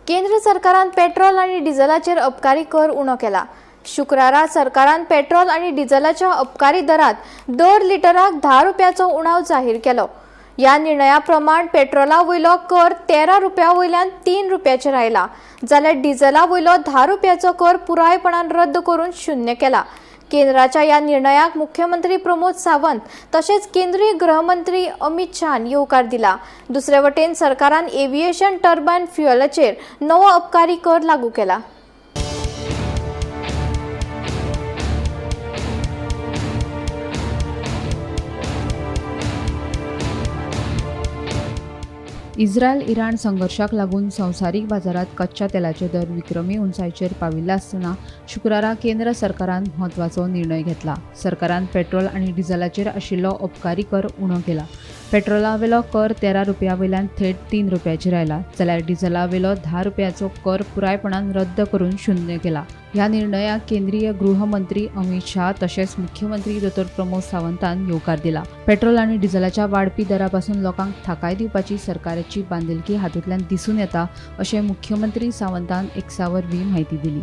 केंद्र सरकारान पेट्रोल आनी डिझलाचेर अबकारी कर उणो केला. शुक्रारा सरकारान पेट्रोल आनी डिझलाच्या अबकारी दरात दर लिटराक 10 रुपयाचो उणाव जाहीर केलो. ह्या निर्णया प्रमाण पेट्रोला वयलो कर 13 रुपया वयल्यान 3 रुपयाचेर आयला, जाल्यार डिझला वयलो 10 रुपयाचो कर पुरायपणान रद्द करून 0 केला. केंद्राच्या ह्या निर्णयाक मुख्यमंत्री प्रमोद सावंत तशेंच केंद्रीय गृहमंत्री अमित शहान येवकार दिला. दुसरे वटेन सरकारान एव्हिएशन टर्बायन फ्युएलाचेर नवो अबकारी कर लागू केला. इस्रायल इराण संघर्शाक लागून संवसारीक बाजारात कच्च्या तेलाचे दर विक्रमी उंचायेचेर पाविल्ले आसतना शुक्रारा केंद्र सरकारान म्हत्वाचो निर्णय घेतला. सरकारान पेट्रोल आनी डिझलाचेर आशिल्लो अबकारी कर उणो केला. पेट्रोलावेलो कर 13 रुपया वयल्यान थेट 3 रुपयाचेर आयला, जाल्यार डिझलावेलो 10 रुपयाचो कर पुरायपणान रद्द करून 0 केला. ह्या निर्णयाक केंद्रीय गृहमंत्री अमित शाह तशेंच मुख्यमंत्री दोतोर प्रमोद सावंतान येवकार दिला. पेट्रोल आनी डिझलाच्या वाडपी दरापासून लोकांक थाकाय दिवपाची सरकाराची बांदिलकी हातूंतल्यान दिसून येता अशें मुख्यमंत्री सावंतान एक्सा वरवीं म्हायती दिली.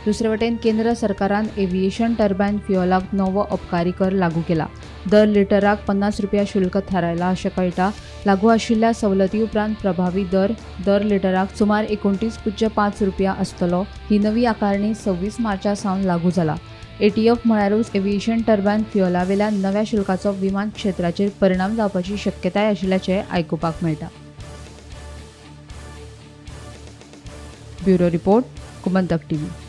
दुसरे वटेन केंद्र सरकारान एव्हिएशन टर्बायन फ्युएलाक नवो अबकारी कर लागू केला. दर लिटराक 50 रुपया शुल्क थारायला अशें कळटा. लागू आशिल्ल्या सवलती उपरांत प्रभावी दर दर लिटराक सुमार 29.5 रुपया आसतलो. ही नवी आकारणी 26 मार्चा सावन लागू जाला. एटीएफ म्हळ्यारूच एव्हिएशन टर्बायन फ्युएलावेल्या नव्या शुल्काचो विमान क्षेत्राचेर परिणाम जावपाची शक्यताय आशिल्ल्याचें आयकुपाक मेळटा. Bureau report, Gomantak TV.